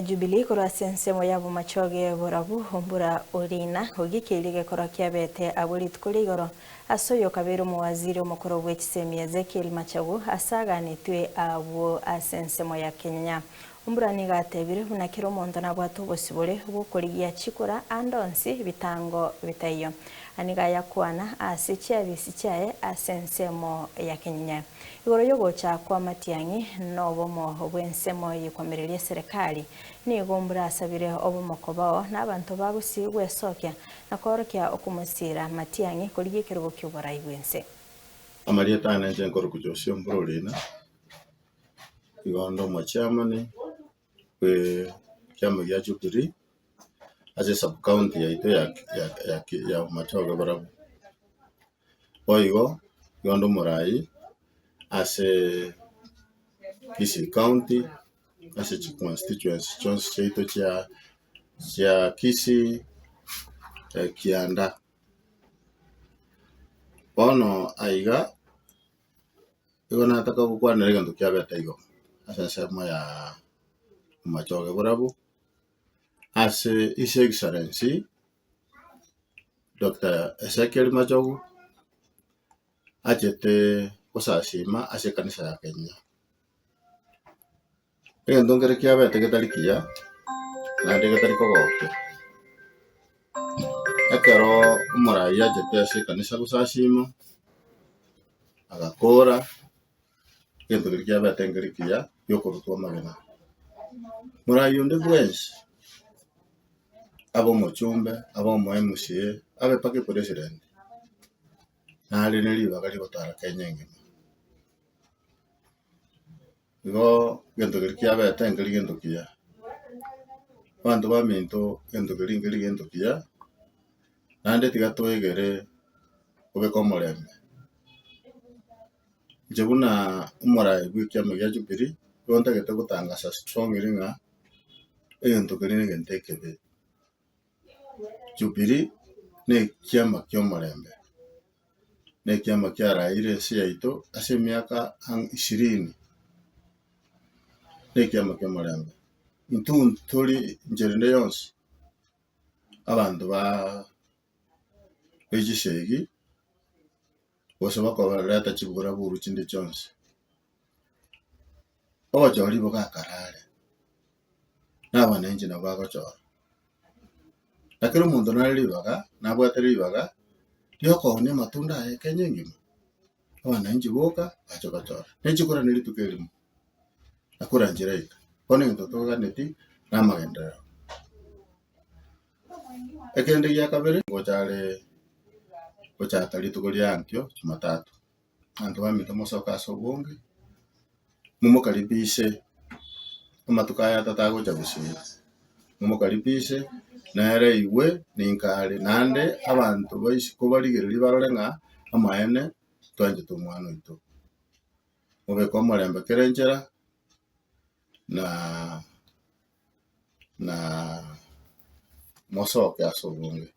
Jubilee korwa ase ensemo y'abomachoge borabu ombura orina ogikeirie gekorwa kiabete agwo rituko ria igoro ase oyo okabeire omowaziri omokoro bwe chisemi Ezekiel Machogu ase aganetwe agwo ase ensemo ya Kenyenya. Ombura nigo atebire buna kera omonto nabwate obosibore bw'okorigia chikura ande onsi bitango bitaiyo. Nigo ayakwana ase chiabisi chiaye ase ensemo ya Kenyenya. Igoro y'ogocha kw'amatiang'i na obomo bw'ensemo y'ekwamireria eserekari, nigo mbura asabire obomo kobao na abanto ba Gusii gwesokia na koorokia okomosiira matiang'i korigia ekerogo ki'oborai bw'ense. Amarieta ane inche nkorokwa Josia Ombura Orina, igo nde omochairman bwe ekiama gia Jubilee ase esub county yaito ya Bomachoge Borabu. Boigo, igo nde omoraai ase Kisii County, ase chiconstituency chionsi chiaito chia chia Kisii kianda. Bono aiga, igo nataka gokwanera egento kiabete igo ase ensemo ya Bomachoge Borabu, ase His Excellency. Doctor Ezekiel Machogu achete gosasima ase ekanisa ya Kenya. Egento nkere kiabete getari kiya naende getari kogokia, ekero omorai achete ase ekanisa gosasima, agakora egento keria kiabete nkeri kiya giokorutwa amagena. Morai onde bwensi. Abe omochumbe, abe omo MCA, abe mpaka epresident, nare ne ribaga rigotara Kenya engima. Igo egento keria kiabete nkeri gento kiya, abanto baminto egento keria nkeri gento kiya, naende tiga toegere kobeka omorembe. Inche buna omorai bwa ekiama gia Jubilee, nigo ntagete gotangasa strongly ng'a egento keria na egento ekebe. Jubilee na ekiama kia omorembe, na ekiama kiaraire ense yaito ase emiaka ang'e ishirini, na ekiama kia omorembe. Intwe ntori inchera ende yonsi abanto baa be chisegi. Gose bakobareta chiburaburu chinde chionsi. Ogochora ribogo akarare, na abananchi nabo bagochora. Na kera omonto nare ribaga, nabwate ribaga riokoonia amatunda aye Kenya engima, abananchi boka bache gochora. Ne chikura ne rituko erimo, na kura nchera iga. Bono egento toganeti na amagenderero. Ekende gia kabere ngocha are gochaka rituko ria ankio jumatatu, abanto baminto mosoke ase obonge, momokaribishe amatuko aya atato agocha gusii, momokaribishe nere aigwe ninka are, naende abanto ba isiko barigereria barore ng'a amaene twanchete omwana oito. Mobeke omorembe kera enchera na. Na mosoke ase obonge.